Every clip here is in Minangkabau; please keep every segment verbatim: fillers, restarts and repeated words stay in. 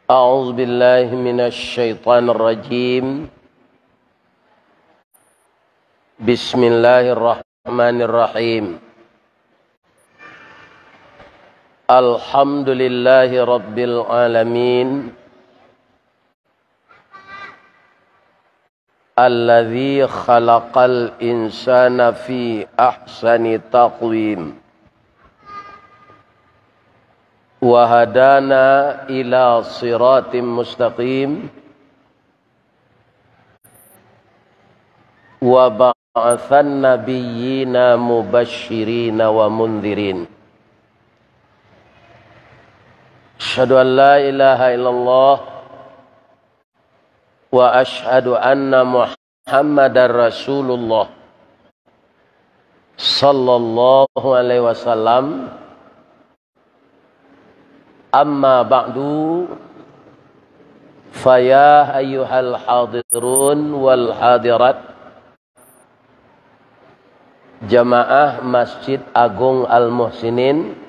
أعوذ بالله من الشيطان الرجيم. بسم الله الرحمن الرحيم. الحمد لله رب العالمين. الذي خلق الإنسان في أحسن تقويم. وهدانا إلى صراط مستقيم. وبعث النبيين مبشرين ومنذرين. أشهد أن لا إله إلا الله وأشهد أن محمدا رسول الله صلى الله عليه وسلم. أما بعد، فيا أيها الحاضرون والحاضرات، jamaah Masjid Agung Al-Muhsinin,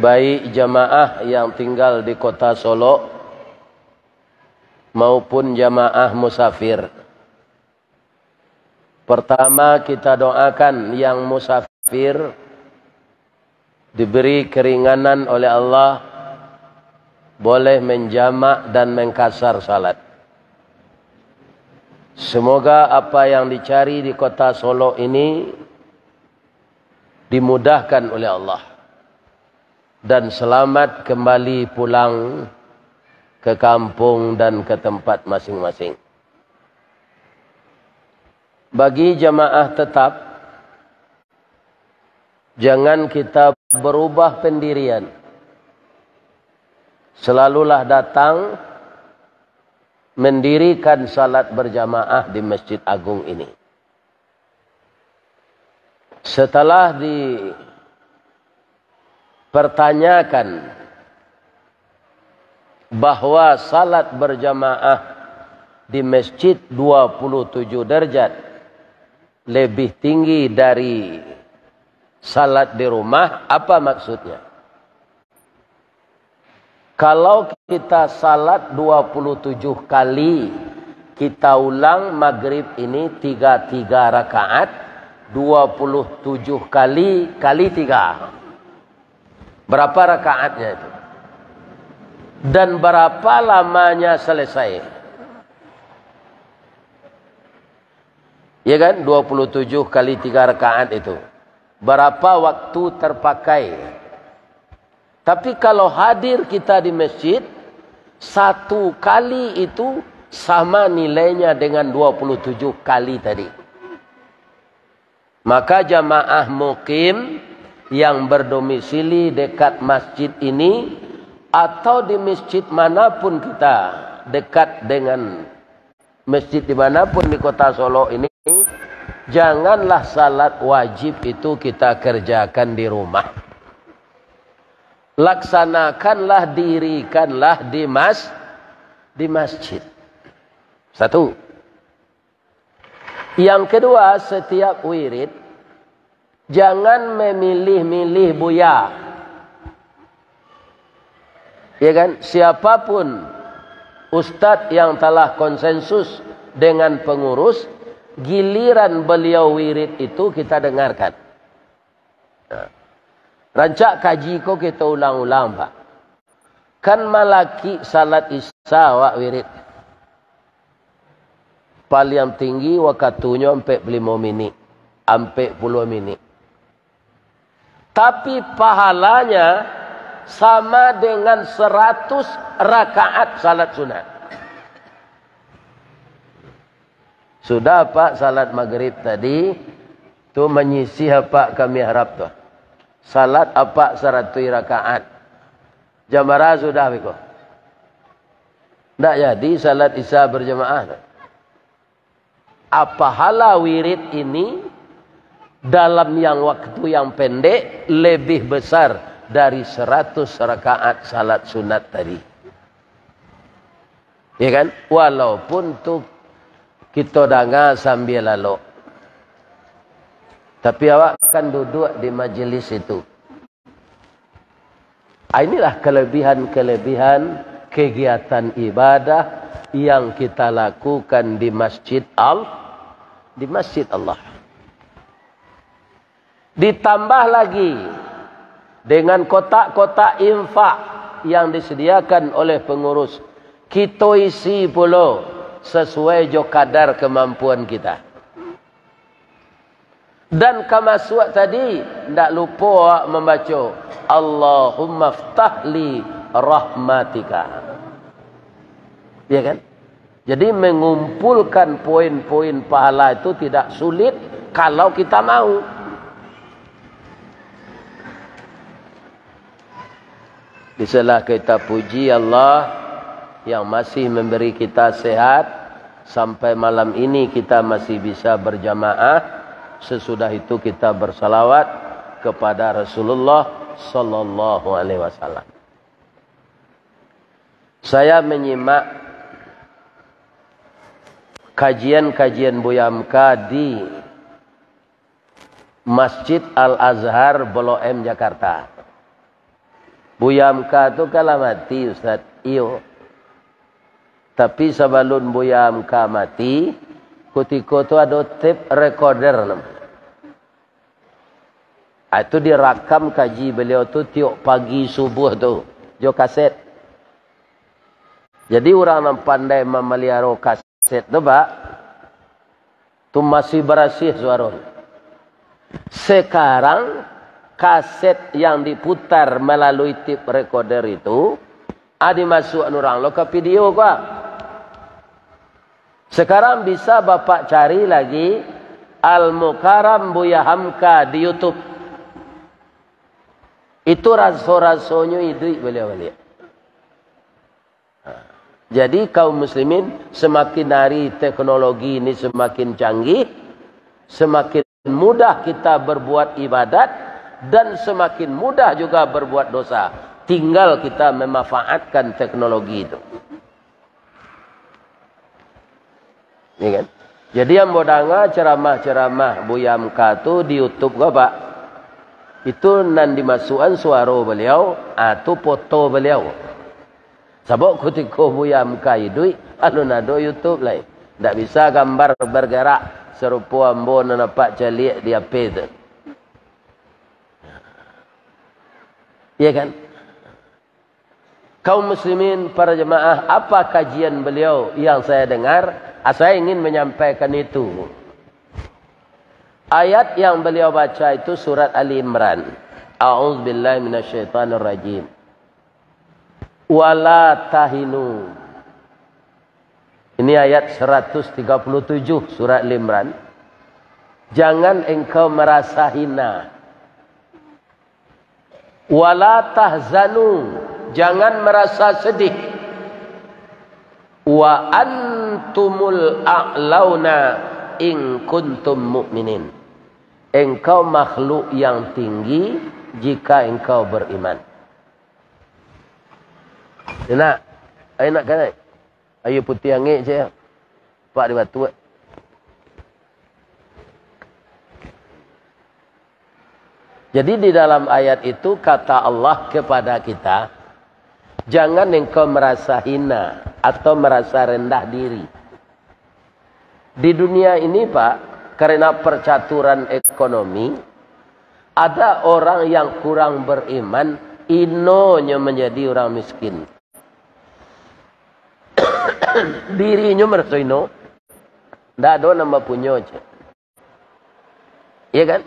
baik jamaah yang tinggal di Kota Solok maupun jamaah musafir. Pertama, kita doakan yang musafir diberi keringanan oleh Allah, boleh menjamak dan mengkasar salat. Semoga apa yang dicari di Kota Solok ini dimudahkan oleh Allah dan selamat kembali pulang ke kampung dan ke tempat masing-masing. Bagi jamaah tetap, jangan kita berubah pendirian. Selalulah datang mendirikan salat berjamaah di Masjid Agung ini. Setelah dipertanyakan bahwa salat berjamaah di masjid dua puluh tujuh derajat lebih tinggi dari salat di rumah, apa maksudnya? Kalau kita salat dua puluh tujuh kali, kita ulang magrib ini tiga-tiga rakaat, dua puluh tujuh kali, kali tiga. Berapa rakaatnya itu? Dan berapa lamanya selesai? Ya kan? Dua puluh tujuh kali tiga rakaat itu. Berapa waktu terpakai? Tapi kalau hadir kita di masjid, satu kali itu sama nilainya dengan dua puluh tujuh kali tadi. Maka jamaah mukim yang berdomisili dekat masjid ini, atau di masjid manapun kita dekat dengan masjid di manapun di Kota Solok ini, janganlah salat wajib itu kita kerjakan di rumah. Laksanakanlah, dirikanlah di mas-, di masjid. Satu. Yang kedua, setiap wirid, jangan memilih-milih buya. Ya kan? Siapapun ustadz yang telah konsensus dengan pengurus, giliran beliau wirid itu kita dengarkan. Nah, rancak kaji ko kita ulang-ulang, Pak. Kan malaki salat Isya awak wirid. Paliang tinggi wakatunyo ampek puluah limo minik, ampek puluah minik. Tapi pahalanya sama dengan seratus rakaat salat sunat. Sudah apak salat magrib tadi, tu manyisih apak ka mihrab tu. Salat apak saratuih rakaat. Jam bara sudah biko? Ndak jadi salat Isya berjamaah. Pahala wirid ini dalam yang waktu yang pendek lebih besar dari seratus rakaat salat sunat tadi. Ya kan? Walaupun tu kito danga sambia lalok. Tapi awak kan duduk di majelis itu. Ah, inilah kelebihan-kelebihan kegiatan ibadah yang kita lakukan di Masjid Al-, di Masjid Allah. Ditambah lagi dengan kotak-kotak infak yang disediakan oleh pengurus, kita isi pulo sesuai jo kadar kemampuan kita. Dan ka masuak tadi, ndak lupo awak mambaco, "Allahumma ftah li rahmatika." Ya kan? Jadi, mengumpulkan poin-poin pahala itu tidak sulit kalau kita mau. Bisalah kita puji Allah yang masih memberi kita sehat, sampai malam ini kita masih bisa berjamaah, sesudah itu kita bersalawat kepada Rasulullah sallallahu alaihi wasallam. Saya menyimak kajian-kajian Buya Hamka di Masjid Al-Azhar Blok M Jakarta. Buya Hamka tu kan lah mati, Ustaz. Iyo. Tapi sabalun Buya Hamka mati, kutiko tu ado tape recorder namonyo. Ah, itu dirakam kaji beliau tu tiok pagi subuh tu, jo kaset. Jadi, urang nan pandai mamaliharo kaset tu, Pak, tu masih barasiah suaro. Sekarang, kaset yang diputar melalui tape recorder itu, ah, dimasuakan urang lo ka video ko, ah. Sekarang bisa Bapak cari lagi Al-Mukarram Buya Hamka di YouTube. Itu raso-rasonyo iduik baliau baliak. Ha. Jadi, kaum muslimin, semakin hari teknologi ini semakin canggih, semakin mudah kita berbuat ibadat, dan semakin mudah juga berbuat dosa. Tinggal kita memanfaatkan teknologi itu. Ya kan? Jadi, ambo danga ceramah-ceramah Buya Hamka tu di YouTube ko, Pak. Itu nan dimasuakan suaro baliau, ah, tu foto baliau. Sabab kutiko Buya Hamka iduik, alun ado YouTube lai. Ndak bisa gambar bergerak sarupo ambo nan nampak caliak di H P tu. Iya kan? Kaum muslimin, para jemaah, apa kajian beliau yang saya dengar? Ah, saya ingin menyampaikan itu. Ayat yang beliau baca itu surat Ali Imran. A'udzubillahi minasyaitonirrajim. "Wala tahinu." Ini ayat seratus tiga puluh tujuh surat Ali Imran. Jangan engkau merasa hina. "Wala tahzanu," jangan merasa sedih. "Wa antumul a'launa in kuntum mu'minin." Engkau makhluk yang tinggi jika engkau beriman. Nak, ai nak kanai? Aia putiah angek cek. Pak di batuak. Jadi, di dalam ayat itu, kata Allah kepada kita, "Jangan engkau merasa hina atau merasa rendah diri." Di dunia ini, Pak, karena percaturan ekonomi, ada orang yang kurang beriman, inonyo menjadi orang miskin. Dirinyo maraso ino, ndak ado nan bapunyo, cek. Iya kan?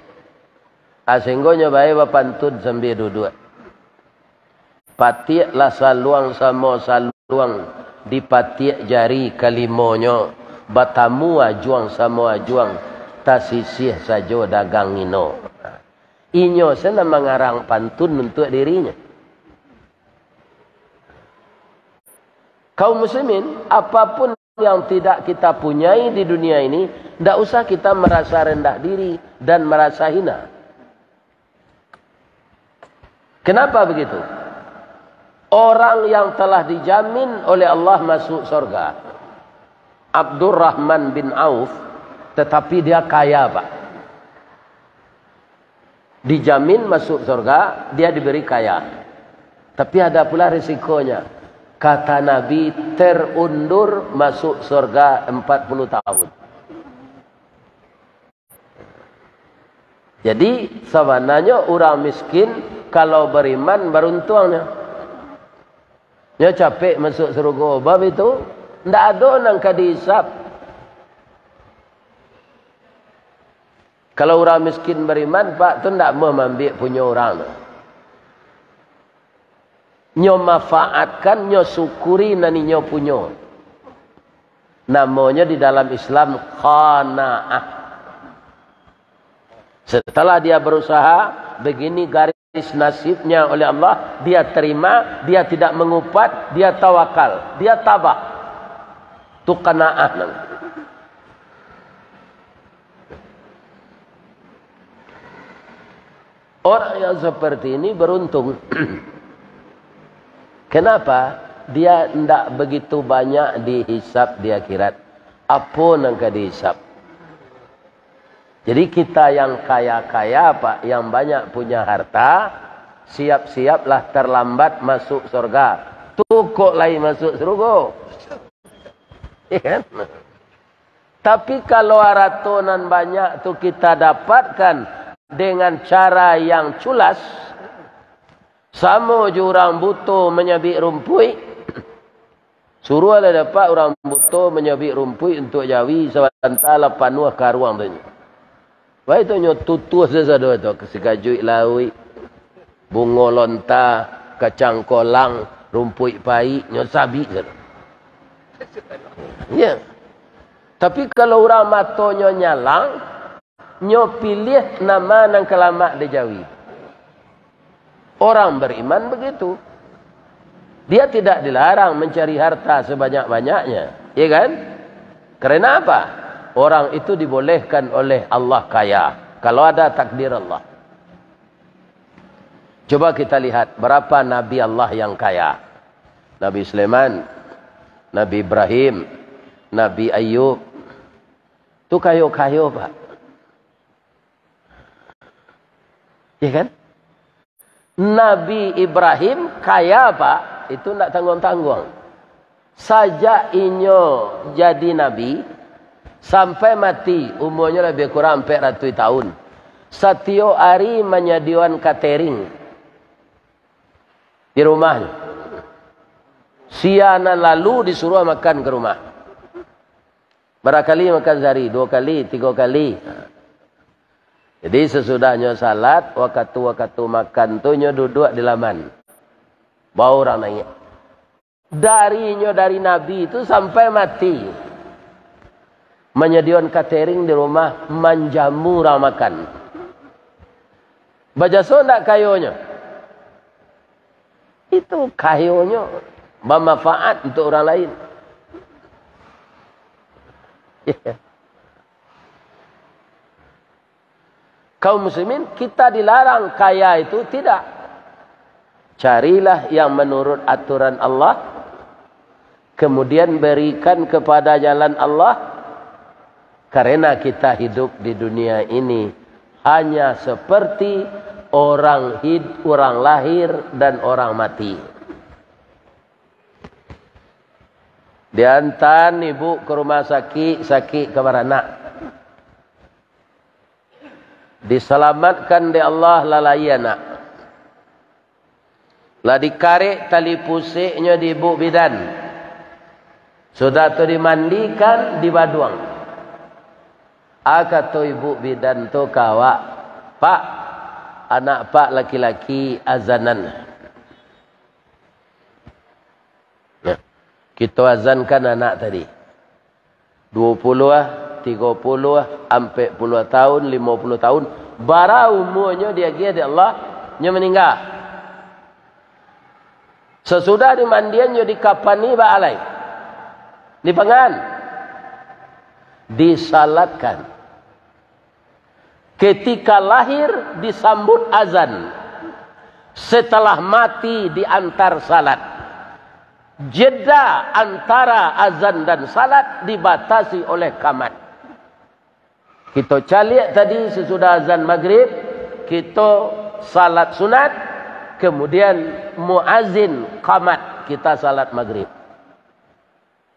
Ah, sehinggonyo bae bapantun sambia duduak. Patiak lah saluang samo saluang, dipatiak jari kalimonyo, batamu ajuang samo ajuang, tasisih sajo dagang ino. Inyo se nan mangarang pantun untuak dirinyo. Kaum muslimin, apapun yang tidak kita punyai di dunia ini, ndak usah kita merasa rendah diri dan merasa hina. Kenapa begitu? Orang yang telah dijamin oleh Allah masuk surga, Abdurrahman bin Auf, tetapi dia kaya, Pak. Dijamin masuk surga, dia diberi kaya. Tapi ada pula risikonya. Kata Nabi, terundur masuk surga empat puluh tahun. Jadi, sabananyo urang miskin, kalau bariman, baruntuangnyo. Nyo capek masuk surugo, bab itu, ndak ado nan ka dihisab. Kalau urang miskin bariman, Pak, tu ndak amuah maambiak punyo urang tu. Nyo manfaatkan, nyo syukuri nan inyo punyo. Namonyo di dalam Islam qanaah. Setelah dia berusaha, begini garis nasibnya oleh Allah, dia terima, dia tidak mengupat, dia tawakal, dia tabah. Tu qanaah namanya. Orang yang seperti ini beruntung. Kenapa? Dia ndak begitu banyak dihisab di akhirat. Apo nan ka dihisab? Jadi, kita yang kaya-kaya, Pak, yang banyak punya harta, siap-siaplah terlambat masuk surga. Tu kok lai masuk surugo. Ya kan? Tapi kalau harato nan banyak tu kita dapatkan dengan cara yang culas, samo jo urang buto manyabik rumpuik, suruahlah dapek urang buto manyabik rumpuik untuak jawi, sabanta lah panuah karuang tu. Baik tu nyo tutuah sasado tu, sikajuik lauik, bungo lonta, kacang kolang, rumpuik paik, nyo sabik sado. Ya. Tapi kalau urang matonyo nyalang, nyo piliah nan ma nan ka lamak dijawi. Orang beriman begitu. Dia tidak dilarang mencari harta sebanyak-banyaknya, ya kan? Karena apa? Orang itu dibolehkan oleh Allah kaya, kalau ada takdir Allah. Coba kita lihat berapa nabi Allah yang kaya. Nabi Sulaiman, Nabi Ibrahim, Nabi Ayub. Tu kayo-kayo, Pak. Ya kan? Nabi Ibrahim kaya, Pak, itu ndak tangguang-tangguang. Sajak inyo jadi nabi, sampai mati, umuanyo lebih kurang ampek ratuih tahun. Satiok ari manyadioan katering di rumahnyo. Sia nan lalu disuruah makan ka rumah. Barakali makan sahari, duo kali, tigo kali. Jadi, sasudahnyo salat, wakatu-wakatu makan tu nyo duduak di laman. Baru urang naiak. Dari nyo dari nabi tu sampai mati. Manyadioan katering di rumah, manjamu urang makan. Bajaso ndak kayonyo? Itu kayonyo bamanfaat untuak urang lain. Kaum muslimin, kita dilarang kaya itu tidak. Carilah yang menurut aturan Allah, kemudian berikan kepada jalan Allah, karena kita hidup di dunia ini hanya seperti orang hid-, orang lahir dan orang mati. Diantan ibu ka rumah sakik, sakik ka baranak. Disalamatkan dek Allah, lah lahia anak. Lah dikarek tali puseknyo di ibu bidan. Sudah tu dimandikan, dibaduang. A kato ibu bidan tu ka awak, "Pak, anak Pak laki-laki azanan." Nah, kito azankan anak tadi. Duo puluah, tigo puluah, ampek puluah tahun, limo puluah tahun, bara umuanyo diagiah dek Allah, nyo maningga. Sasudah dimandian, nyo dikapani, baalai, dipangan, disalatkan. Ketika lahir disambut azan, setelah mati diantar salat. Jeda antara azan dan salat dibatasi oleh kamat. Kito caliak tadi, sesudah azan magrib, kito salat sunat, Kemudian muazin qamat, kita salat maghrib.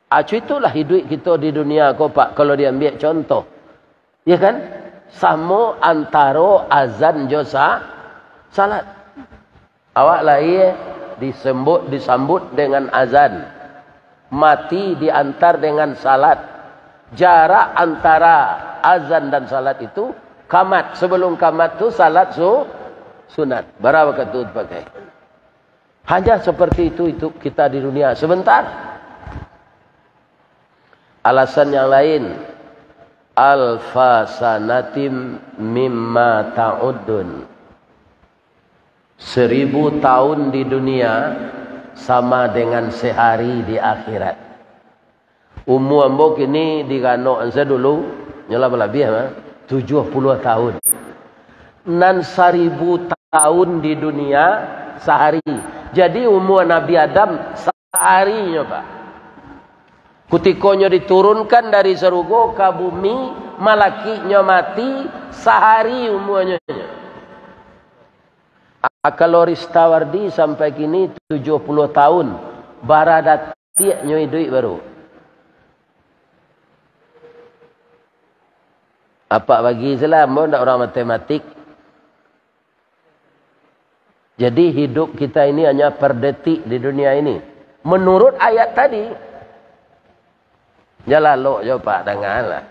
Acu itulah hiduik kito di dunia ko, Pak, kalau diambiak contoh. Ya kan? Samo antaro azan jo sa-, salat. Awak lahia disambut, disambut dengan azan. Mati diantar dengan salat. Jarak antara azan dan salat itu, qamat. Sebelum qamat tu salat su-, sunat. Bara wakatu tu pakai. Hanya seperti itu, itu kita di dunia. Sebentar. Alasan yang lain, "Alfa sanatim mimma ta'uddun." Seribu tahun di dunia sama dengan sehari di akhirat. Umua ambo kini di ganok an sadulu, nyolah balabiah mah, tujuah puluah tahun. Nan saribu tahun di dunia sahari. Jadi umua Nabi Adam saharinyo, Pak. Kutikonyo diturunkan dari sarugo ka bumi, malakiknyo mati, sahari umuanyo. Ah, kalau Ristawardi sampai kini tujuah puluah tahun, bara datiaknyo iduik baru. Apak bagi salah, ambo ndak urang matematik. Jadi hidup kita ini hanya per detik di dunia ini. Menurut ayat tadi, jalalo jo, Pak, dangalah.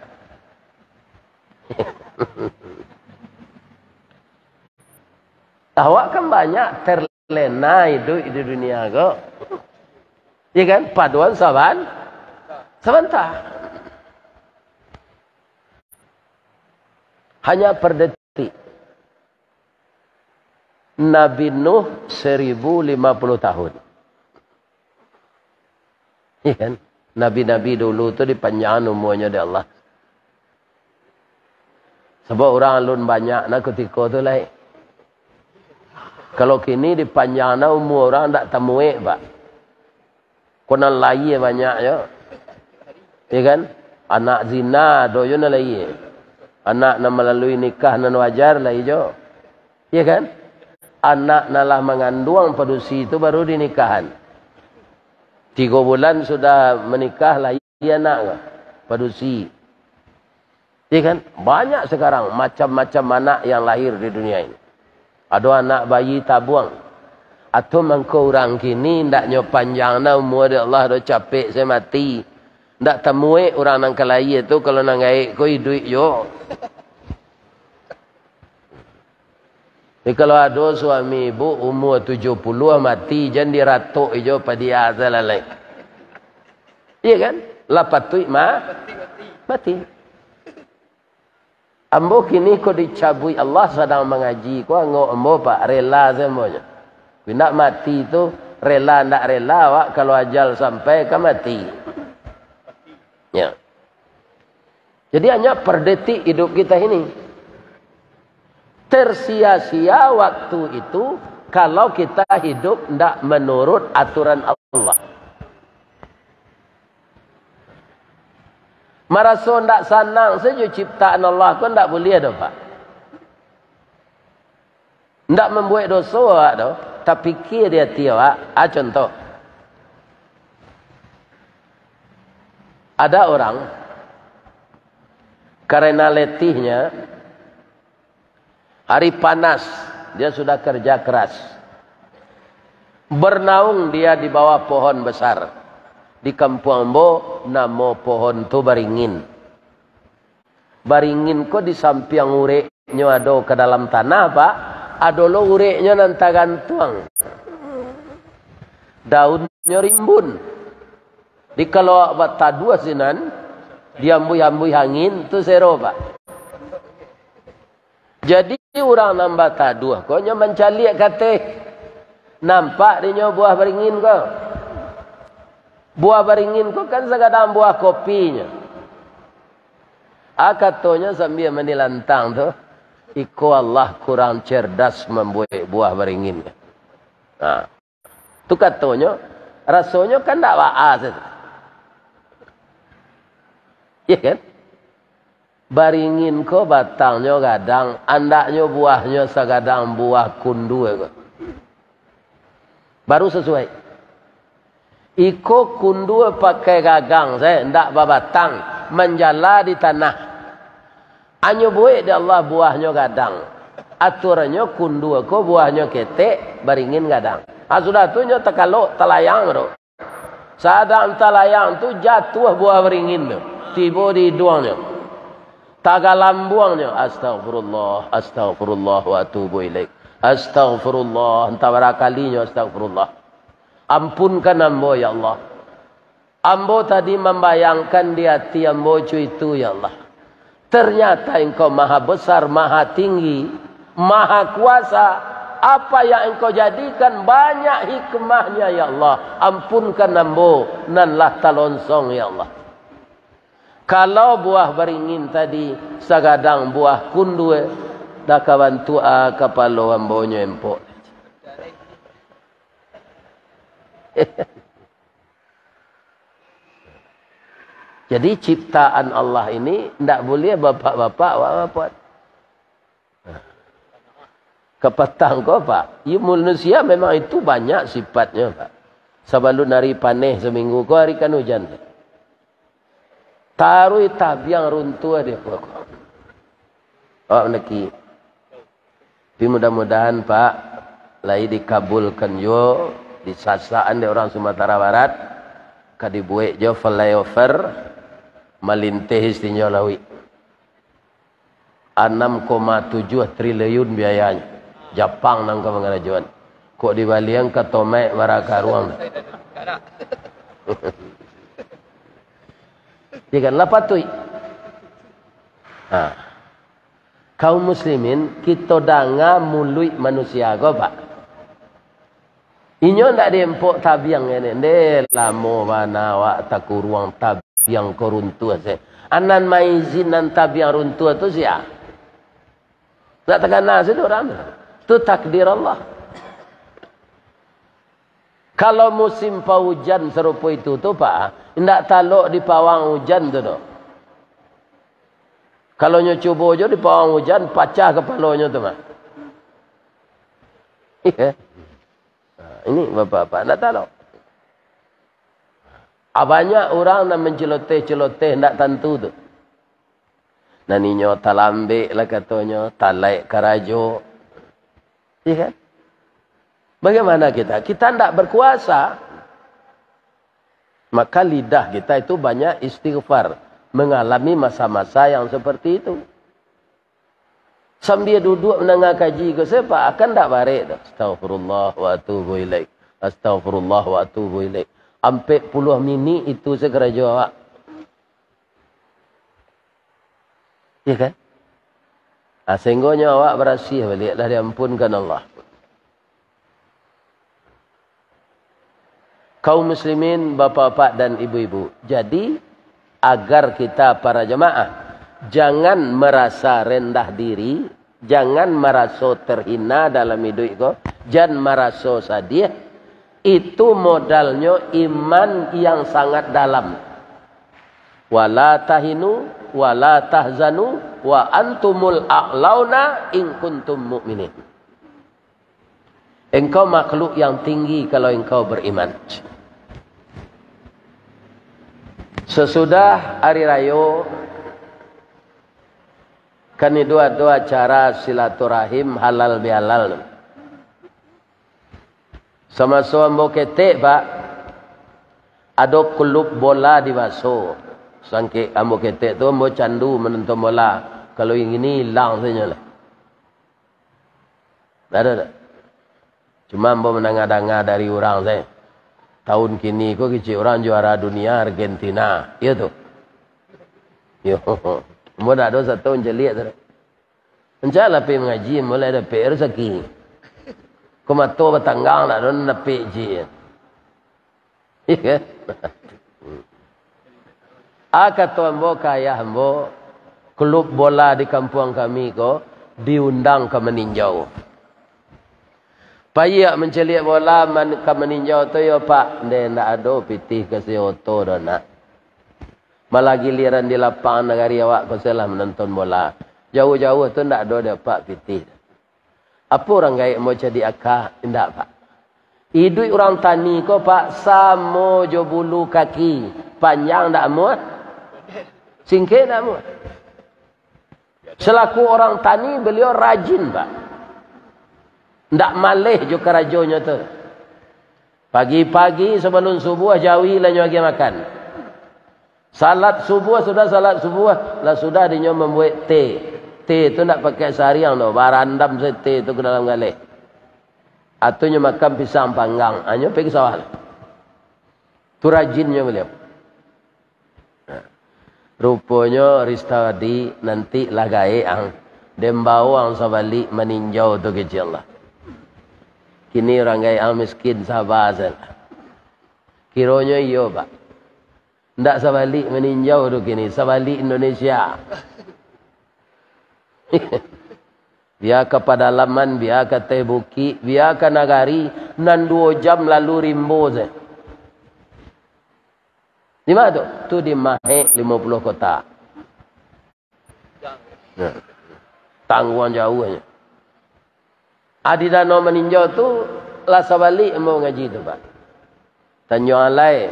Awak kan banyak terlena hidup di dunia ko. Ya kan? Paduan saban, sabanta. Hanya per detik. Nabi Nuh seribu lima puluh tahun. Iya kan? Nabi-nabi dulu tu dipanjangan umuanyo dek Allah. Sabab urang alun banyak na kutiko tu lai. Kalau kini dipanjangan na umua urang ndak tamuek, Pak. Ko nan lahia banyak jo. Iya kan? Anak zina ado jo nan lahia. Anak nan malalui nikah nan wajar lahia jo. Iya kan? Anak nan lah manganduang padusi tu baru dinikahan. Tigo bulan sudah manikah, lahia anak ko, padusi. Iya kan? Banyak sekarang macam-macam anak yang lahir di dunia ini. Ado anak bayi tabuang. Atau mangko urang kini ndaknyo panjang na umua dek Allah, do capek se mati. Ndak tamuek urang nan ka lahia tu, kalau nan gaek ko iduik jo. Jadi, kalau ado suami ibu umua tujuah puluah mati, jan diratok ijo padia salalai. Iya kan? Lah patuik ma-, mati. Ambo kini ko dicabuik Allah sadang mangaji ko, angok ambo, Pak, rela se ambo nyo. Indak mati tu, rela ndak rela awak kalau ajal sampai ka mati. Ya. Jadi, hanya per detik hidup kita ini. Tersia-sia waktu itu kalau kita hidup ndak menurut aturan Allah. Maraso ndak sanang sajo ciptaan Allah ko ndak buliah doh, Pak. Ndak mambuek doso awak tu, tapikia di ati awak. Ah, contoh. Ada orang, karena letihnya, hari panas, dia sudah kerja keras. Bernaung dia di bawah pohon besar. Di kampuang ambo, namo pohon tu baringin. Baringin ko di sampiang ureknyo ado ka dalam tanah, Pak. Ado lo ureknyo nan tagantuang. Daunnyo rimbun. Di kalau awak bataduah sinan, diambuih-ambuih angin, tu sero, Pak. Jadi, urang nan bataduah ko nyo mancaliak ka ateh. Nampak dinyo buah baringin ko. Buah baringin ko kan sagadang buah kopinyo. Ah, katonyo sambia manilantang tu, "Iko Allah kurang cerdas mambuek buah baringin." Nah, tu katonyo, rasonyo kan ndak baa se tu. Iya kan? Baringin ko batangnyo gadang, andaknyo buahnyo sagadang buah kundua ko. Baru sasuai. Iko kundua pakai gagang sae, ndak babatang, manjala di tanah. Anyo buek dek Allah buahnyo gadang. Aturannyo kundua ko buahnyo ketek, baringin gadang. Ha, sudah tu nyo takalok, talayang tu. Sadang talayang tu, jatuah buah baringin tu. Tibo di iduangnyo. Tagalambuangnyo, "Astagfirullah, astagfirullah wa atubu ilaik. Astagfirullah," antah bara kalinyo, "Astagfirullah. Ampunkan ambo, ya Allah. Ambo tadi mambayangkan di ati ambo co itu, ya Allah. Ternyata Engkau Maha Besar, Maha Tinggi, Maha Kuasa. Apa yang Engkau jadikan banyak hikmahnya, ya Allah. Ampunkan ambo nan lah talonsong, ya Allah." Kalau buah baringin tadi sagadang buah kundua, dah ka bantuak a kapalo ambo nyo empok. Jadi, ciptaan Allah ini ndak buliah bapak-bapak awak mabuat. Kapatang ko, Pak. Iyo, manusia memang itu banyak sifatnyo, Pak. Sabalun ari paneh saminggu ko, ari kan ujan. Taruih tabiang runtuah di apo ko. Awak mandaki. Tapi mudah-mudahan, Pak, lai dikabulkan juo, disasaan dek urang Sumatera Barat, ka dibuek juo flyover, malinteh istinyo lauik. Anam koma tujuah triliun biayanyo. Japang nan ka mangarajoan. Kok dibalian ka Tomaik bara karuang. Iyo kan, lah patuik. Ha. Kaum muslimin, kito danga muluik manusia ko, Pak. Inyo ndak diempok tabiang ini. Ndeh, lamo bana awak takuruang, tabiang ko runtuah se. Anan maizin nan tabiang runtuah tu sia? Ndak takana se tu urang tu. Tu takdir Allah. Kalau musim paujan sarupo itu tu, Pak, indak talok di pawang ujan tu doh. Kalau nyo cubo jo di pawang ujan, pacah kapalonyo tu mah. Iya. Nah, ini bapak-bapak, ndak talok. Ah, banyak urang nan manceloteh-celoteh ndak tantu tu. Nan inyo talambek lah katonyo, talaik karajo. Iya kan? Bagaimana kita? Kita ndak berkuasa. Maka lidah kita itu banyak istighfar, mengalami masa-masa yang seperti itu. Sambia duduak mandanga kaji ko, sepak akan ndak barek tu. Astagfirullah wa atubu ilaik. Astagfirullah wa atubu ilaik. Ampek puluah minik itu se karajo awak. Iya kan? Ah, sehinggonyo awak barasiah baliak, lah diampunkan Allah. Kaum muslimin, bapak-bapak dan ibu-ibu, jadi, agar kita para jamaah jangan merasa rendah diri, jangan maraso terhina dalam iduik ko, jan maraso sadiah, itu modalnyo iman yang sangat dalam. "Wala tahinu, wala tahzanu, wa antumul a'launa in kuntum mu'minin." Engkau makhluk yang tinggi kalau engkau beriman. Sasudah ari rayo, kan itu ado acara silaturahim halal bihalal. Samaso ambo ketek, Pak, ado klub bola di Baso. Sangkek ambo ketek tu, ambo candu manonton bola. Kalau ingin ilang sajo lah. Ado tak? Cuma ambo mandanga-danga dari urang sajo. Tahun kini ko kecek urang juara dunia Argentina. Iyo tu. Yo. Ambo ndak ado sato mancaliak tu. Rancak lah pai mangaji, mulai dapek rasaki. Ko mato batanggang lah, don dapek ji. Iya kan? Ah, kato ambo ka ayah ambo, klub bola di kampuang kami ko diundang ka Maninjau. Paiak mancaliak bola man-, ka Maninjau tu yo, Pak. Ndeh, ndak ado pitih ka si Oto doh, nak. Malah giliran di lapangan nagari awak ko se lah manonton bola. Jauah-jauah tu ndak ado dek Apak pitih. Apo urang gaek ambo cadiak aka? Indak, Pak. Iduik urang tani ko, Pak, samo jo bulu kaki. Panjang ndak amuah, singkek ndak amuah. Selaku orang tani, beliau rajin, Pak. Ndak maleh jo karajonyo tu. Pagi-pagi sabalun subuah, jawi lah nyo agiah makan. Salat subuah, sudah salat subuah, lah sudah dinyo mambuek teh. Teh tu ndak pakai sariang doh, barandam se teh tu ka dalam galeh. Atau nyo makan pisang panggang, anyo pai ka sawah lah. Tu rajinnyo baliau. Nah, ruponyo Ristawadi nanti lah gaek ang. Den bao ang sabalik maninjau tu kecek lah. Kini urang gaek ang miskin, saba sajolah. Kironyo iyo, Pak. Ndak sabalik maninjau tu kini, sabalik Indonesia. Bia ka padalaman, bia ka ateh bukik, bia ka nagari, nan duo jam lalu rimbo se. Di ma tu? Tu di Mahek limo puluah Kota. Nah, tangguang jauahnyo. Adi Danau Maninjau tu lah sabalik ambo ngaji tu, Pak. Tanjuang Alai,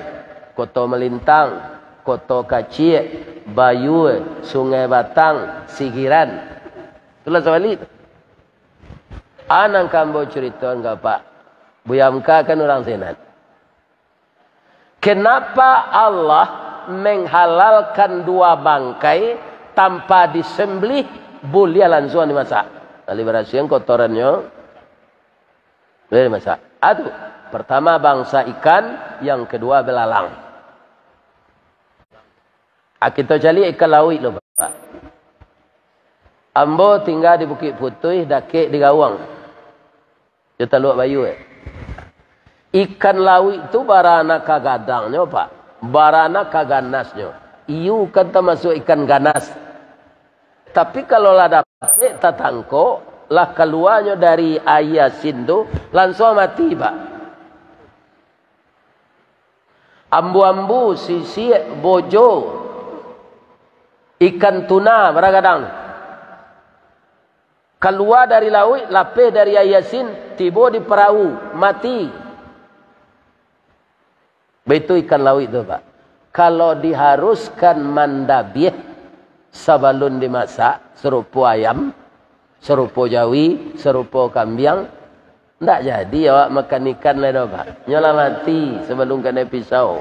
Koto Malintang, Koto Kaciak, Bayua, Sungai Batang, Sigiran. Tu lah sabalik tu. A nan ka ambo curitoan ka Pak Buya Hamka, kan urang sinan. Kenapa Allah menghalalkan dua bangkai tanpa disembelih, buliah lansuang dimasak? Alih barasiahan kotorannyo, buliah dimasak. Atu, pertama bangsa ikan, yang kedua belalang. Ah, kito caliak ikan lauik lo, Pak. Ambo tingga di Bukik Putuih, dakek di Gawang. Jo Taluak Bayu, eh. Ikan lauik tu bara nan ka gadangnyo, Pak. Bara nan ka ganasnyo. Iyu kan tamasuak ikan ganas. Tapi kalau lah dapek tatangkok, lah kaluanyo dari aia asin tu, lansuang mati, Pak. Ambu-ambu, sisiak, bojo, ikan tuna bara gadang. Kalua dari lauik, lapeh dari aia asin, tibo di parau, mati. Baitu ikan lauik tu, Pak. Kalau diharuskan mandabiah sabalun dimasak, sarupo ayam, sarupo jawi, sarupo kambiang, ndak jadi awak makan ikan lai doh, Pak. Nyo lah mati sabalun kanai pisau.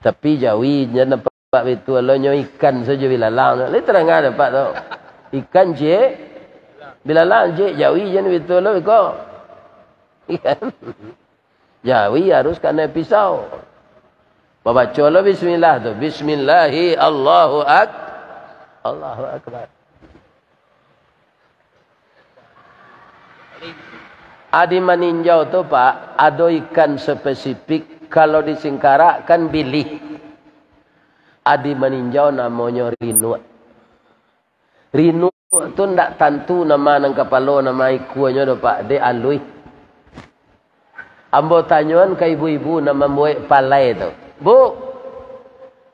Tapi jawi jan nampak baitu lo, nyo ikan sajo bilalang tu. Lai tarang nampak tu. Ikan ciek, bilalang ciek, jawi jan baitu lo iko. Ikan. Jawi harus kanai pisau. Babaco lo bismillah tu. Bismillahi Allahu Ak-, Allahu Akbar. Adi Maninjau tu, Pak, ado ikan spesifik, kalau di Singkarak kan bilih. Adi Maninjau namonyo rinuak. Rinuak tu ndak tantu nama nan kapalo, nama ikuanyo doh, Pak, dek aluih. Ambo tanyoan ka ibu-ibu nan mambuek palai tu. "Bu,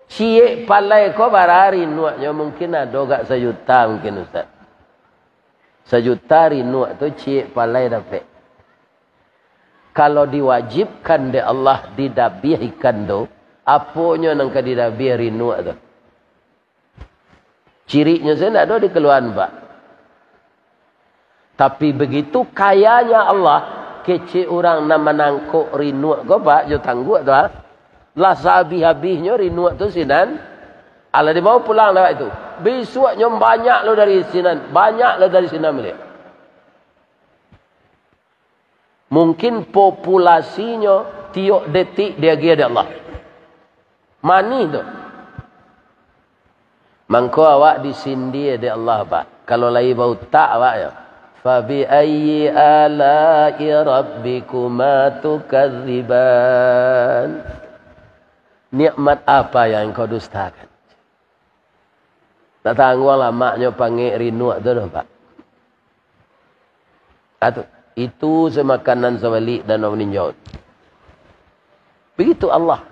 ciek palai ko bara rinuaknyo?" Mungkin ado gak sajuta mungkin, Ustaz. Sajuta rinuak tu ciek palai dapek. Kalau diwajibkan dek Allah didabiah ikan tu, aponyo nan ka didabiah rinuak tu? Ciriknyo sajo ndak ado dikaluaan, Pak. Tapi begitu kayanya Allah, kecek urang nan manangkok rinuak ko, Pak, jo tangguak tu, ah. Lah sahabih-habihnyo rinuak tu sinan, alah dibawa pulang dek awak tu. Bisuaknyo banyak lo dari sinan, banyak lo dari sinan baliak. Mungkin populasinyo tiok detik diagiah dek Allah. Manih tu. Mangko awak disindia dek Allah, Pak. Kalau lai bautak awak, yo. "Fabi ayyi ala'i rabbikuma tukadziban?" Nikmat apa yang engkau dustakan? Tak tangguang lamaknyo pangek rinuak tu doh, Pak. Atu, itu se makanan sabalik Danau Maninjau. Begitu Allah.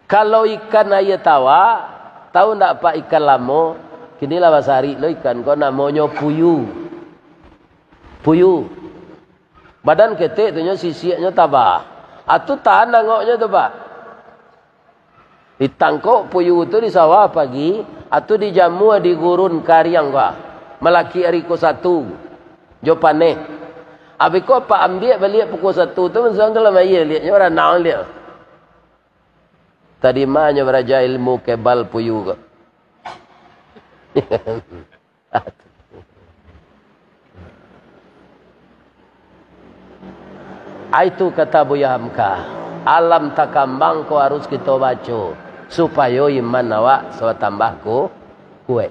Kalau ikan aia tawa, tahu ndak, Pak, ikan lamo? Kini lah basarik lo ikan ko, namonyo puyu. Puyuh. Badan ketek tu nyo, sisiaknyo tabah. Atu tahan angoknyo tu, Pak. Ditangkok puyuh tu di sawah pagi, atu dijamua di gurun kariang ko. Malakik ari ko satu. Jo paneh. Abih ko Pak ambiak baliak pukua satu tu, masuakan ka dalam aia liaknyo, ranang liak. Tadi mah nyo baraja ilmu kebal puyuh ko. Itu kata Buya Hamka, alam takambang ko harus kito baco, supayo iman awak satambah ku-, kuek.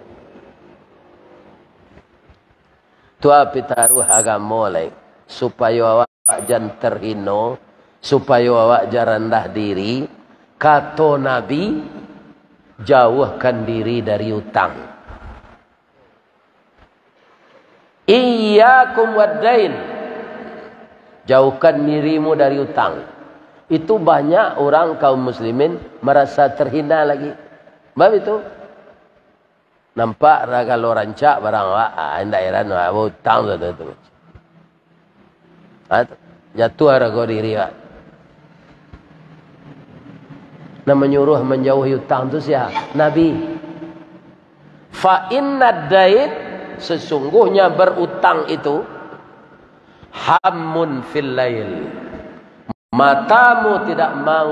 Tu pitaruah agamo lai, supayo awak jan terhino, supayo awak jan randah diri. Kato Nabi, jauahkan diri dari utang. Iyyakum waddain. Jauhkan dirimu dari utang. Itu banyak orang kaum muslimin merasa terhina lagi. Sebab itu, nampak lah kalau rancak barang awak, ah, indak heran, ah, utang tu, tu, tu. Ah, jatuah harga diri awak. Nah, manyuruh manjauhi utang tu sia? Nabi. Fa innad dain, sesungguhnya berutang itu, hammun fil lail. Matamu tidak mau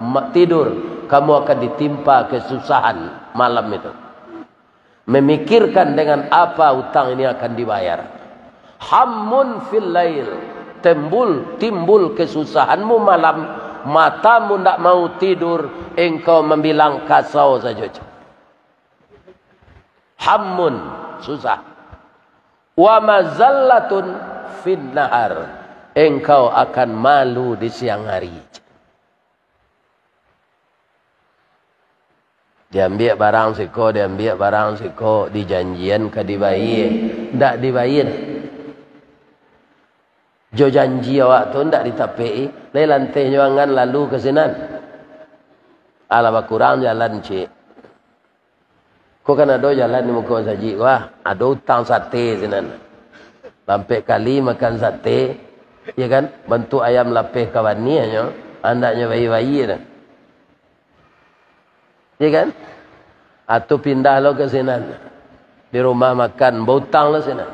ma-, tidur, kamu akan ditimpa kesusahan malam itu. Memikirkan dengan apa utang ini akan dibayar. Hammun fil lail, timbul, timbul kesusahanmu malam, matamu ndak mau tidur, engkau mambilang kasau sajo. Hammun, susah. Wa mazallatun fin nahar, engkau akan malu di siang hari. Diambiak barang siko, diambiak barang siko, dijanjian ka dibayia, ndak dibayia. Jo janji awak tu ndak ditapek-i, lai lantehnyo angan lalu ka sinan. Alah bakurang jalan ciek. Ko kan ado jalan di muko masajik ko, ah, ado utang sate sinan. Lampek kali makan sate, ya kan? Bantuak ayam lapeh ka baniahnyo, andaknyo bayi-bayi tu. Ya kan? Atau pindah lo ka sinan. Di rumah makan, bautang lo sinan.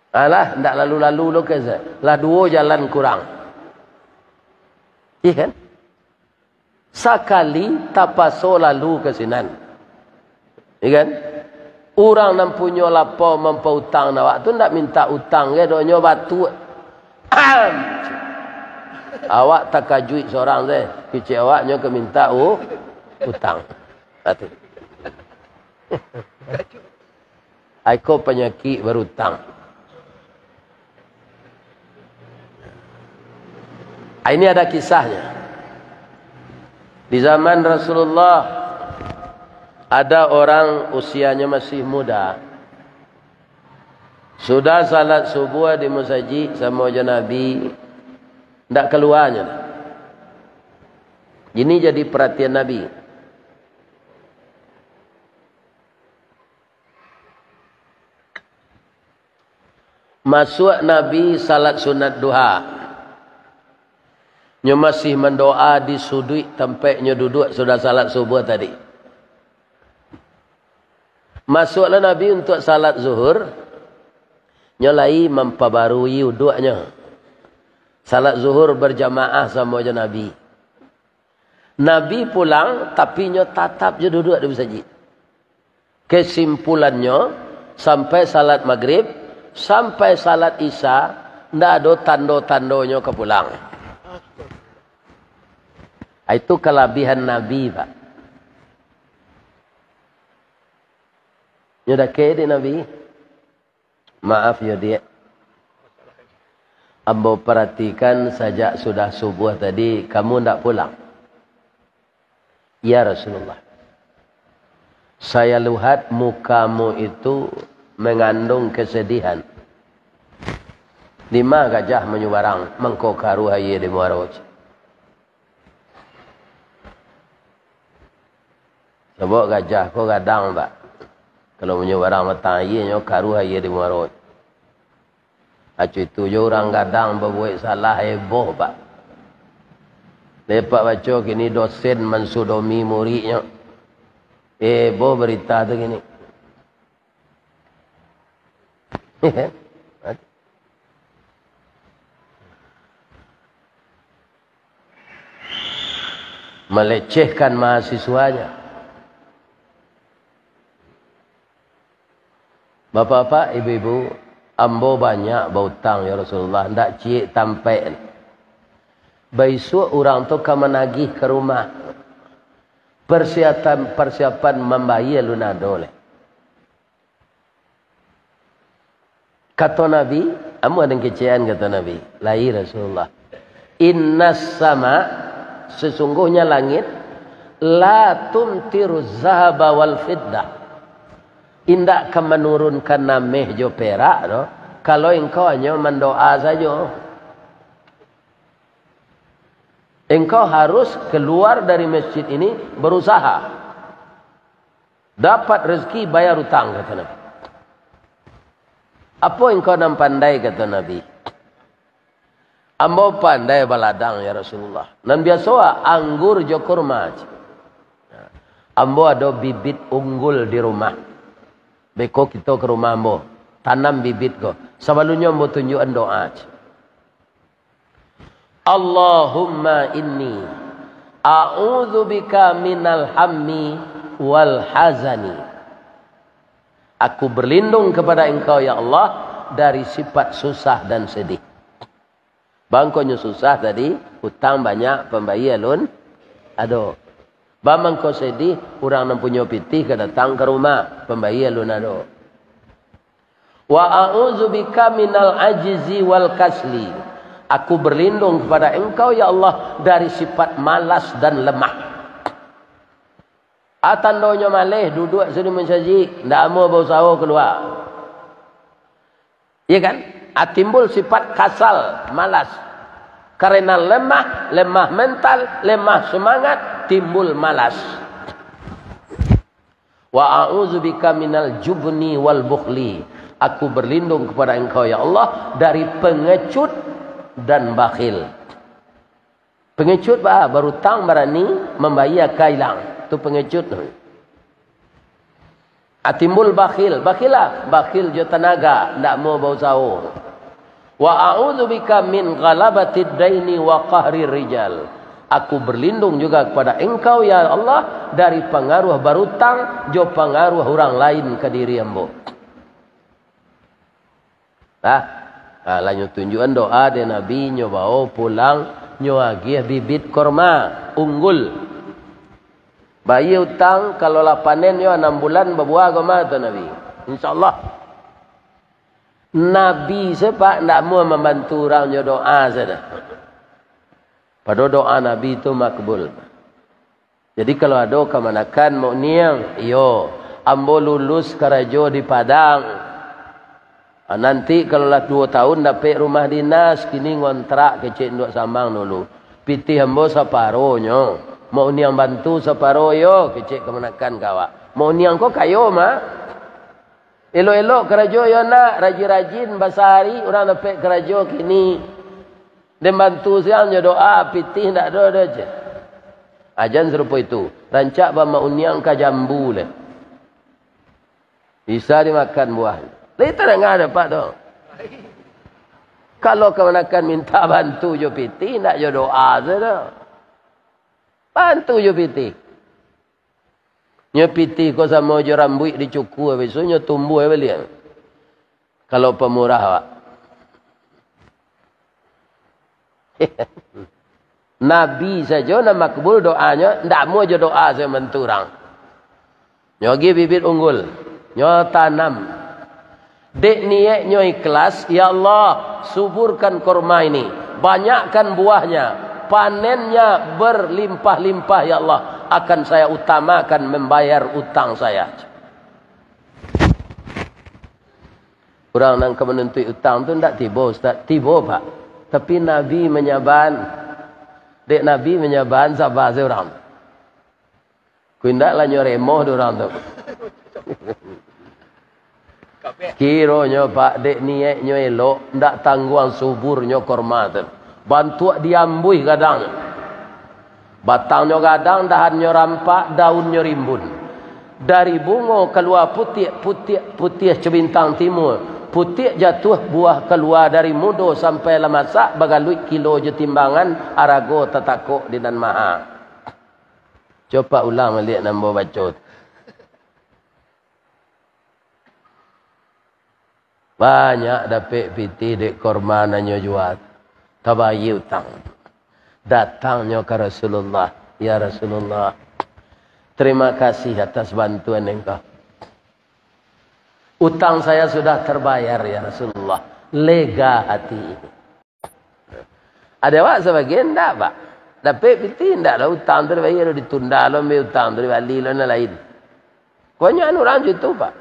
Alah, ndak lalu-lalu lo ka sinan. Lah duo jalan kurang. Ya kan? Sakali tapaso lalu ka sinan. Ya kan? Urang nan punyo lapau mampautang awak tu ndak mintak utang ge, donyo batuak. Am! Awak takajuik sorang se, kecek awaknyo ka mintak u-, utang. Atu. Ai ko panyakik barutang. Ah, ini ada kisahnya. Di zaman Rasulullah, ada orang usianya masih muda. Sudah salat subuh di masajik samo jo Nabi, ndak kaluanyo. Ini jadi perhatian Nabi. Masuak Nabi salat sunat duha. Nyo masih mandoa di suduik tampek nyo duduak sudah salat subuh tadi. Masuaklah Nabi untuak salat zuhur, nyo lai mampabarui uduaknyo. Salat zuhur berjamaah samo jo Nabi. Nabi pulang, tapi nyo tatap jo duduak di masajik. Kesimpulannyo, sampai salat magrib, sampai salat isya, ndak ado tando-tandonyo ka pulang. Itu kalabihan Nabi, Pak. Nyo dakek dek Nabi. Maaf yo, Diak. Ambo paratikan sajak sudah subuh tadi, kamu ndak pulang. Ya Rasulullah, saya lihat mukamu itu mengandung kesedihan. Dima gajah manyubarang, mangko karuah aia di muaro. Sabab gajah ko gadang, Pak. Kalau manyubarang batang aia, nyo karuah aia di muaro. Acu itu jo urang gadang babuek salah, eboh, Pak. Lepak baco kini dosen mansudomi muridnyo. Eboh berita tu kini. Melecehkan mahasiswanya. Bapak-bapak, ibu-ibu, ambo banyak bautang, ya Rasulullah, ndak ciek tampek. Baisuak urang tu ka managih ka rumah. Persiapan, persiapan mambayia alun ado lai. Kato Nabi, amuah den kecekan, kato Nabi, lai Rasulullah. Innas sama, sesungguhnya langit, la tumtiru zahaba wal fiddah. Indak ka manurunkan ameh jo perak doh, kalau engkau hanyo mandoa sajo. Engkau harus keluar dari masjid ini berusaha. Dapat rezeki, bayar utang, kato Nabi. Apo engkau nan pandai, kato Nabi. Ambo pandai baladang, ya Rasulullah. Nan biaso, anggur jo kurma. Ambo ado bibit unggul di rumah. Beko kito ka rumah ambo, tanam bibit ko. Sabalunnyo ambo tunjuakan doa. Allahumma inni a'udzubika minal hammi wal hazani. Aku berlindung kepada Engkau, ya Allah, dari sifat susah dan sedih. Bangkonyo susah tadi, utang banyak, pambayia alun ado. Bamangko sedih, urang nan punyo pitih ka datang ka rumah, pambayia alun ado. Wa a'udzubika minal ajzi wal kasli. Aku berlindung kepada Engkau, ya Allah, dari sifat malas dan lemah. Ah, tandonyo maleh, duduak suri mansajik, ndak amuah bausaho kalua. Iya kan? Ah, timbul sifat kasal, malas. Karena lemah, lemah mental, lemah semangat, timbul malas. Wa a'udzubika minal jubni wal bukhli. Aku berlindung kepada Engkau, ya Allah, dari pengecut dan bakhil. Pengecut ba, barutang barani, mambayia ka ilang. Tu pengecut. Ah, timbul bakhil. Bakhil lah. Bakhil jo tanaga, ndak mau bausaho. Wa a'udzubika min ghalabatid daini wa qahrir rijal. Aku berlindung juga kepada Engkau, ya Allah, dari pangaruah barutang jo pangaruah urang lain ka diri ambo. Nah, nah, lah nyo tunjuakan doa dek Nabi, nyo bawo pulang, nyo agiah bibit korma, unggul. Bayia utang, kalau lah panen nyo anam bulan babuah korma, kato Nabi. Insya Allah. Nabi se, Pak, ndak amuah mambantu urang jo doa sajo. Pado doa Nabi tu makbul. Jadi, kalau ado kamanakan, Mak Uniang, iyo, ambo lulus karajo di Padang. Ah, nanti kalau lah duo tahun dapek rumah dinas, kini ngontrak kecek Induak Samang dulu. Pitih ambo saparonyo, Mak Uniang bantu saparo yo, kecek kamanakan ka awak. Mak Uniang ko kayo, Mak. Elok-elok karajo yo nak, rajin-rajin, basahari urang dapek karajo kini. Den bantu siang jo doa, pitih ndak ado doh, ceh. Ajan sarupo itu, rancak ba Mak Uniang ka jambu leh. Bisa dimakan buah. Lai tadanga dek Apak tu. Kalau kamanakan minta bantu jo pitih, ndak jo doa sajo. Bantu jo pitih. Nyo pitih ko samo jo rambuik dicukur, bisuak nyo tumbuah baliak. Kalau pamurah awak. Nabi sajo nan makbul doanyo, ndak amuah jo doa sajo bantu urang. Nyo agiah bibit unggul, nyo tanam. Dek niaiknyo ikhlas, "Ya Allah, suburkan korma ini, banyakkan buahnya, panennya berlimpah-limpah, ya Allah, akan saya utamakan membayar utang saya." Urang nan ka manuntuik utang tu ndak tibo, Ustaz. Tibo, Pak. Tapi Nabi manyaban. Dek Nabi manyaban, saba se urang. Kok indak lah nyo remoh dek urang tu. Kironyo, Pak, dek niaiknyo elok, ndak tangguang suburnyo korma tu. Bantuak diambuih gadangnyo. Batangnyo gadang, dahannyo rampak, daunnyo rimbun. Dari bungo kalua putiak, putiak, putiah cebintang timur. Putiak jatuah, buah kalua dari mudo sampai lah masak, bagaluik kilo jo timbangan, arago tatakok di nan maha. Copak ulang baliak nan ambo baco tu. Banyak dapek pitih dek korma nan nyo jua, tabayia utang. Datangnyo ka Rasulullah, "Ya Rasulullah, terima kasih atas bantuan Engkau. Utang saya sudah terbayar, ya Rasulullah. Lega hati ini." Ado awak sabagian ndak, Pak. Dapek pitih ndak lah, utang tu dibayia lo, ditunda lo, ambil utang tu dibali lo, nan lain. Banyak urang cam itu, Pak.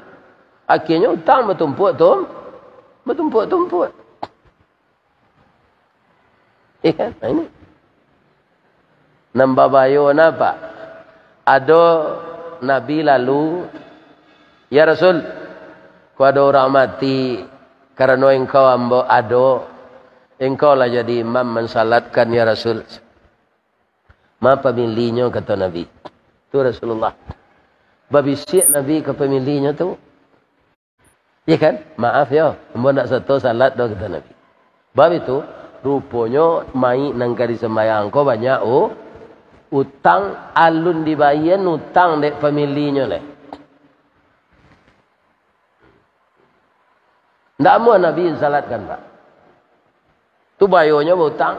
Akhirnyo utang batumpuak tum-, batumpuak-tumpuak. Iya kan? Nah, ini. Nan babayo na, Pak. Ado Nabi lalu, "Ya Rasul, ko ado urang mati, karano Engkau ambo ado, Engkau lah jadi imam mansalatkan, ya Rasul." "Ma pamilinyo?" kato Nabi. Tu Rasulullah. Babisiak Nabi ka pamilinyo tu. Iya kan? "Maaf yo, ambo ndak sato salat doh," kato Nabi. Bab itu, ruponyo mayik nan ka disambayang ko banyak u-, utang, alun dibayia utang dek pamilinyo lai. Ndak amuah Nabi salatkan, Pak. Tu bayonyo bautang.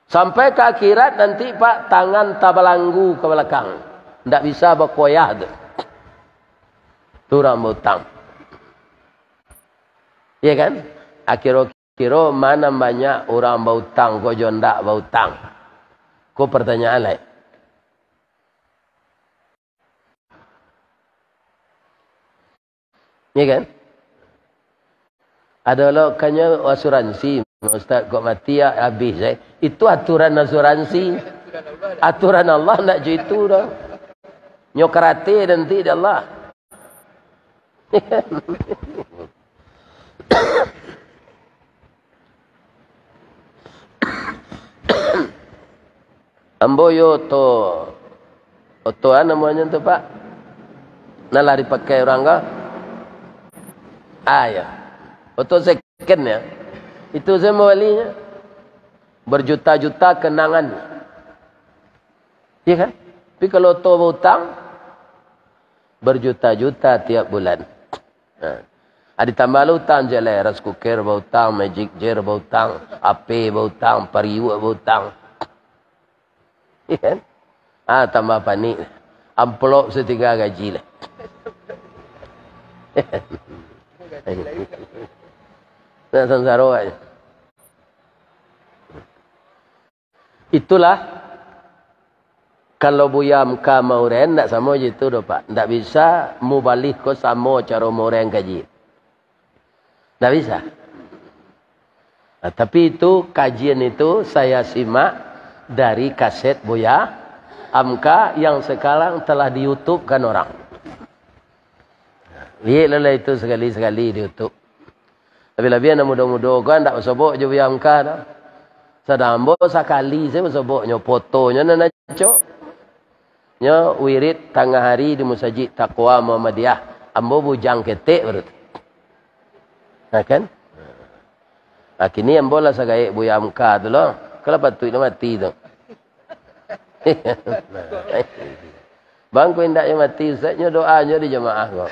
Sampai ka akhirat nanti, Pak, tangan tabalanggu ka balakang. Ndak bisa bakoyah tu. Tu urang bautang. Iya kan? Akiro-kiro ma nan banyak urang bautang ko jo ndak bautang? Ko pertanyaan lai. Iya kan? Ado lo kanyo asuransi, "Ustaz, kok mati ya, habis, eh." Itu aturan asuransi. Aturan Allah ndak jo itu doh. Nyo karate nanti di Allah. Ambo yo oto, oto a namonyo tu, Pak? Nan lah dipakai urang ko? Ah, yo. Oto second yo. Itu sajo mambalinyo. Berjuta-juta kenangan. Iya kan? Tapi kalau oto bautang, berjuta-juta tiap bulan. Ha. Ah, ditambah lo utang je lah, rice cooker bautang, Magic Jar bautang, H P bautang, pariuak bautang. Iya kan? Ah, tambah panik. Amplop satingga gaji lah. Nak sansaro aja. Itulah, kalau Buya Hamka maurean, ndak samo jo itu doh, Pak. Ndak bisa mubalih ko samo caro maurean kaji. Ndak bisa. Nah, tapi itu, kajian itu saya simak dari kaset Buya Hamka yang sekarang telah di-YouTube-kan orang. Liek lah itu sekali-sekali di YouTube. Labiah-labiah anak mudo-mudo ko, ndak basobok jo Buya Hamka doh. Sadang ambo sakali sajo basobok, nyo fotonyo nan acok. Nyo wirid tangah hari di Musajik Taqwa Muhammadiyah. Ambo bujang ketek baru tu. Nah, kan? Nah, kini ambo lah sagaek Buya Hamka tu lo. Kalau patuik lah mati tu. Bang, ko indak yo mati, Ustaz, nyo doanyo di jamaah ko.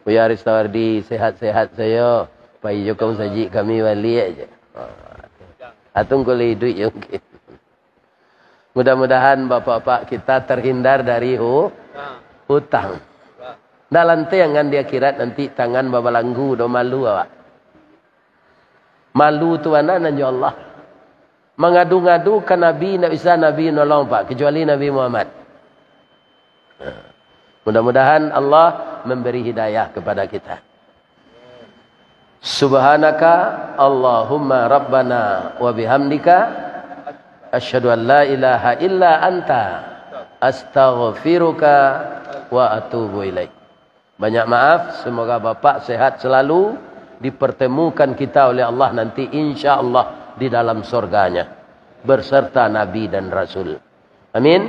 Buya Ristawardi, sehat-sehat sajo. Pai jo ka musajik kami baliak je. Ha. Atau engkau lah iduik je mungkin. Mudah-mudahan bapak-bapak kita terhindar dari hu-, hutang. Ndak lantiang kan di akhirat nanti tangan babalanggu, doh malu awak. Malu tu bana nan jo Allah. Mangadu-ngadu ka Nabi, ndak bisa Nabi nolong, Pak, kecuali Nabi Muhammad. Nah, mudah-mudahan Allah memberi hidayah kepada kita. Subhanaka Allahumma Rabbana wa bihamdika, asyhadu an la ilaha illa anta, astaghfiruka wa atubu ilaik. Banyak maaf, semoga Bapak sehat selalu, dipertemukan kita oleh Allah nanti, insya Allah, di dalam surganya, berserta Nabi dan Rasul. Amin.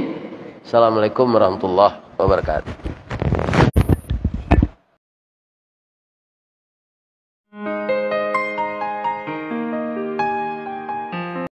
Assalamualaikum warahmatullahi wabarakatuh.